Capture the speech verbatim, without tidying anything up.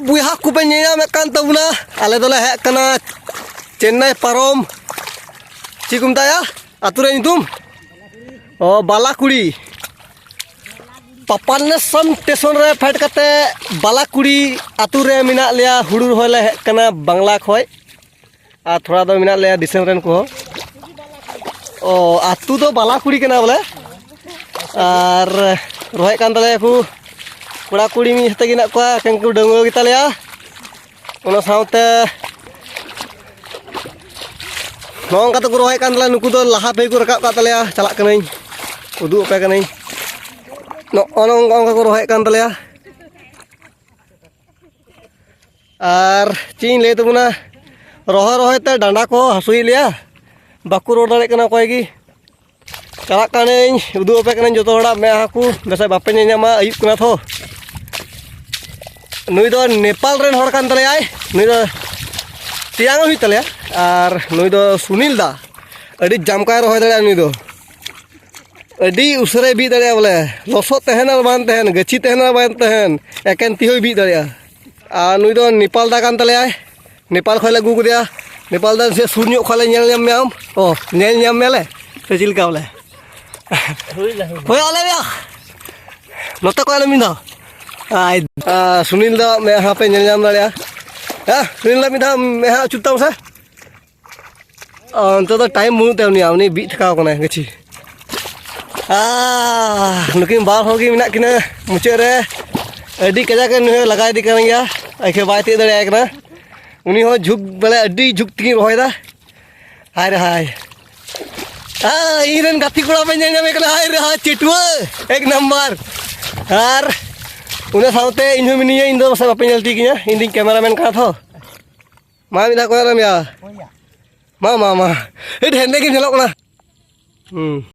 ᱵᱚᱭᱦᱟ ᱠᱚᱯᱮ ᱧᱮᱧᱟᱢᱮᱫ ᱠᱟᱱ ᱛᱟᱵᱚᱱᱟ, ᱟᱞᱮ ᱫᱚᱞᱮ ᱦᱮᱡ ᱠᱟᱱᱟ ᱪᱮᱱᱱᱟᱭ ᱯᱟᱨᱚᱢ, ᱪᱮᱫ ᱠᱚ ᱢᱮᱛᱟᱭᱟ ᱟᱹᱛᱩ ᱨᱮᱭᱟᱜ ᱧᱩᱛᱩᱢ? ᱚ, ᱵᱟᱞᱟᱠᱩᱲᱤ᱾ ᱯᱟᱯᱟᱱᱮᱥᱚᱢ ᱥᱴᱮᱥᱚᱱ ᱨᱮ ᱯᱷᱮᱰ ᱠᱟᱛᱮ ᱵᱟᱞᱟᱠᱩᱲᱤ ᱟᱹᱛᱩ ᱨᱮ ᱢᱮᱱᱟᱜ ᱞᱮᱭᱟ᱾ ᱦᱩᱲᱩ ᱨᱚᱦᱚᱭ ᱞᱮ ᱦᱮᱡ ᱠᱟᱱᱟ ᱵᱟᱝᱞᱟ ᱠᱷᱚᱡ, ᱟᱨ ᱛᱷᱚᱲᱟ ᱫᱚ ᱢᱮᱱᱟᱜ ᱞᱮᱭᱟ ᱫᱤᱥᱚᱢ ᱨᱮᱱ ᱠᱚ᱾ ᱚ, ᱟᱹᱛᱩ ᱫᱚ ᱵᱟᱞᱟᱠᱩᱲᱤ ᱠᱟᱱᱟ ᱵᱚᱞᱮ᱾ ᱟᱨ ᱨᱚᱦᱚᱭᱮᱫ ᱠᱟᱱ ᱛᱟᱞᱮᱭᱟ ᱠᱚ ᱠᱚᱲᱟ ᱠᱩᱲᱤ ᱢᱤᱫ ᱥᱟᱛᱮ ᱜᱮ ᱢᱮᱱᱟᱜ ᱠᱚᱣᱟ, ᱮᱠᱮᱱ ᱠᱚ ᱰᱟᱺᱜᱩᱣᱟᱹ ᱜᱮᱛᱟᱞᱮᱭᱟ᱾ ᱚᱱᱟ ᱥᱟᱶᱛᱮ ᱱᱚᱜᱼᱚ ᱱᱚᱝᱠᱟ ᱛᱮᱠᱚ ᱨᱚᱦᱚᱭᱮᱫ ᱠᱟᱱ ᱛᱟᱞᱮᱭᱟ᱾ ᱱᱩᱠᱩ ᱫᱚ ᱞᱟᱦᱟ ᱯᱮ ᱠᱚ ᱨᱟᱠᱟᱵ ᱠᱟᱜ ᱛᱟᱞᱮᱭᱟ, ᱪᱟᱞᱟᱜ ᱠᱟᱹᱱᱟᱹᱧ, ᱩᱫᱩᱜ ᱟᱯᱮ ᱠᱟᱹᱱᱟᱹᱧ᱾ ᱱᱚᱜᱼᱚ ᱱᱚᱝᱠᱟ ᱚᱱᱠᱟ ᱠᱚ ᱨᱚᱦᱚᱭᱮᱫ ᱠᱟᱱ ᱛᱟᱞᱮᱭᱟ᱾ ᱟᱨ ᱪᱮᱫ ᱤᱧ ᱞᱟᱹᱭ ᱛᱟᱵᱚᱱᱟ, ᱨᱚᱦᱚᱭ ᱨᱚᱦᱚᱭ ᱛᱮ ᱰᱟᱸᱰᱟ ᱠᱚ ᱦᱟᱹᱥᱩᱭᱮᱫ ᱞᱮᱭᱟ, ᱵᱟᱠᱚ ᱨᱚᱲ ᱫᱟᱲᱮᱭᱟᱜ ᱠᱟᱱᱟ ᱚᱠᱚᱭ ᱜᱮ᱾ ᱪᱟᱞᱟᱜ ᱠᱟᱹᱱᱟᱹᱧ, ᱩᱫᱩᱜ ᱟᱯᱮ ᱠᱟᱹᱱᱟᱹᱧ ᱡᱚᱛᱚ ᱦᱚᱲᱟᱜ ᱢᱮᱫᱦᱟ ᱠᱚ, ᱵᱮᱥ ᱵᱟᱯᱮ ᱧᱮᱞ ᱧᱟᱢᱟ, ᱟᱹᱭᱩᱵ ᱠᱟᱱᱟ ᱛᱷᱚ᱾ ᱱᱩᱭ ᱫᱚ ᱱᱮᱯᱟᱞ ᱨᱮᱱ ᱦᱚᱲ ᱠᱟᱱ ᱛᱟᱞᱮᱭᱟᱭ, ᱱᱩᱭ ᱫᱚ ᱛᱮᱭᱟᱝ ᱦᱩᱭᱩᱜ ᱛᱟᱞᱮᱭᱟ᱾ ᱟᱨ ᱱᱩᱭ ᱫᱚ ᱥᱩᱱᱤᱞ ᱫᱟ, ᱟᱹᱰᱤ ᱡᱟᱢᱠᱟᱭ ᱨᱚᱦᱚᱭ ᱫᱟᱲᱮᱭᱟᱜᱼᱟ ᱱᱩᱭ ᱫᱚ᱾ ᱟᱹᱰᱤ ᱩᱥᱟᱹᱨᱟᱭ ᱵᱤᱫ ᱫᱟᱲᱮᱭᱟᱜᱼᱟ ᱵᱚᱞᱮ, ᱞᱚᱥᱚᱫ ᱛᱟᱦᱮᱱ ᱟᱨ ᱵᱟᱝ ᱛᱟᱦᱮᱱ, ᱜᱟᱹᱪᱷᱤ ᱛᱟᱦᱮᱱ ᱟᱨ ᱵᱟᱝ ᱛᱟᱦᱮᱱ, ᱮᱠᱮᱱ ᱛᱤ ᱦᱚᱸᱭ ᱵᱤᱫ ᱫᱟᱲᱮᱭᱟᱜᱼᱟ᱾ ᱟᱨ ᱱᱩᱭ ᱫᱚ ᱱᱮᱯᱟᱞ ᱫᱟ ᱠᱟᱱ ᱛᱟᱞᱮᱭᱟᱭ, ᱱᱮᱯᱟᱞ ᱠᱷᱚᱱ ᱞᱮ ᱟᱹᱜᱩ ᱠᱮᱫᱮᱭᱟ᱾ ᱱᱮᱯᱟᱞ ᱫᱟ ᱥᱮ ᱥᱩᱨ ᱧᱚᱜ ᱠᱷᱚᱱ ᱞᱮ ᱧᱮᱞ ᱧᱟᱢ ᱢᱮᱭᱟ ᱟᱢ, ᱚ, ᱧᱮᱞ ᱧᱟᱢ ᱢᱮᱭᱟᱞᱮ ᱥᱮ ᱪᱮᱫ ᱞᱮᱠᱟ ᱵᱚᱞᱮ? ᱦᱩᱭ ᱞᱮ, ᱦᱩᱭ ᱞᱮ᱾ ᱦᱳᱭ, ᱟᱞᱮ ᱢᱮᱭᱟ᱾ ᱱᱚᱛᱮ ᱠᱷᱚᱱ ᱟᱞᱮ ᱢᱤᱫ ᱫᱷᱟᱣ᱾ ᱟᱭ, ᱟᱨ ᱥᱩᱱᱤᱞ ᱫᱟ ᱢᱮᱫᱦᱟ ᱯᱮ ᱧᱮᱞ ᱧᱟᱢ ᱫᱟᱲᱮᱭᱟᱜᱼᱟ᱾ ᱦᱮᱸ, ᱥᱩᱱᱤᱞ ᱫᱟ ᱢᱤᱫ ᱫᱷᱟᱣ ᱢᱮᱫᱦᱟ ᱟᱹᱪᱩᱨ ᱛᱟᱢ ᱥᱮ᱾ ᱚ, ᱱᱤᱛᱚᱜ ᱫᱚ ᱴᱟᱭᱤᱢ ᱵᱟᱹᱱᱩᱜ ᱛᱟᱭᱟ ᱩᱱᱤᱭᱟᱜ, ᱩᱱᱤ ᱵᱤᱫ ᱛᱷᱟᱠᱟᱣ ᱠᱟᱱᱟᱭ ᱜᱟᱹᱪᱷᱤ᱾ ᱟᱦ, ᱱᱩᱠᱤᱱ ᱵᱟᱨ ᱦᱚᱲ ᱜᱮ ᱢᱮᱱᱟᱜ ᱠᱤᱱᱟᱹ ᱢᱩᱪᱟᱹᱫ ᱨᱮ᱾ ᱟᱹᱰᱤ ᱠᱟᱡᱟᱠ ᱮ ᱱᱩᱭ ᱦᱚᱸ ᱞᱟᱜᱟ ᱤᱫᱤ ᱠᱟᱱ ᱜᱮᱭᱟ, ᱟᱡ ᱵᱟᱭ ᱛᱤᱭᱳᱜ ᱫᱟᱲᱮᱭᱟᱭ ᱠᱟᱱᱟ᱾ ᱩᱱᱤ ᱦᱚᱸ ᱡᱷᱩᱠ ᱵᱚᱞᱮ, ᱟᱹᱰᱤ ᱡᱷᱩᱠ ᱛᱮᱜᱮᱧ ᱨᱚᱦᱚᱭᱮᱫᱟ᱾ ᱦᱟᱭ ᱨᱮ ᱦᱟᱭ᱾ ᱦᱮᱸ, ᱤᱧ ᱨᱮᱱ ᱜᱟᱛᱮ ᱠᱚᱲᱟ ᱯᱮ ᱧᱮᱞ ᱧᱟᱢᱮ ᱠᱟᱱᱟ, ᱦᱟᱭ ᱨᱮ ᱦᱟᱭ, ᱪᱮᱴᱩᱣᱟᱹ ᱮᱠ ᱱᱟᱢᱵᱟᱨ᱾ ᱟᱨ ᱚᱱᱟ ᱥᱟᱶᱛᱮ ᱤᱧ ᱦᱚᱸ ᱢᱤᱱᱟᱹᱧᱟ, ᱤᱧ ᱫᱚ ᱯᱟᱥᱮᱡ ᱵᱟᱯᱮ ᱧᱮᱞ ᱴᱷᱤᱠ ᱤᱧᱟ, ᱤᱧ ᱫᱚᱧ ᱠᱮᱢᱮᱨᱟ ᱢᱮᱱ ᱠᱟᱱᱟ ᱛᱷᱚ᱾ ᱢᱟ ᱢᱤᱫ ᱫᱷᱟᱣ ᱠᱚᱭᱚᱜ ᱞᱮᱢ ᱭᱟ᱾ ᱢᱟ, ᱢᱟ, ᱢᱟ᱾ ᱟᱹᱰᱤ ᱦᱮᱸᱫᱮ ᱜᱮᱢ ᱧᱮᱞᱚᱜ ᱠᱟᱱᱟ᱾ ᱦᱩᱸ᱾